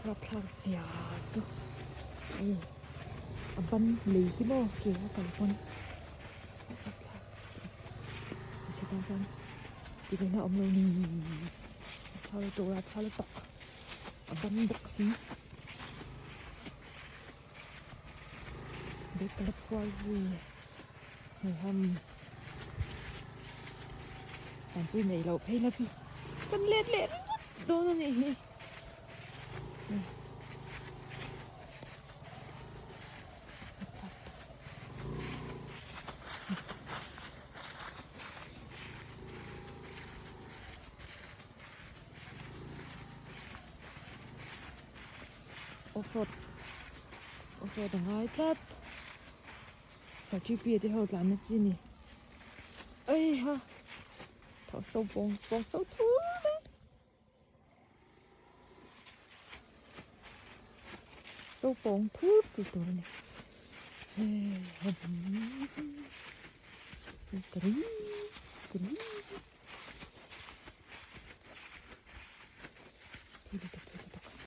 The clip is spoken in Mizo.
Rapthlak zia chu hei a ban lei hi maw ke a kal pawn rapthlak hmeichhe tan chuan ti ngaihna a awm lo ni rapthlak lutuk rapthlak lutuk a ban bawk si bag ka la phuar zui hmuhawm tanpui neih loh phei la chu kan let leh ringawt dawn a nih hi. Off road off road a ngai tlat sarthipia te ho tlanna chi a ni eiha tho so pawng pawng so thur mai. So pawng thur tih tur a ni.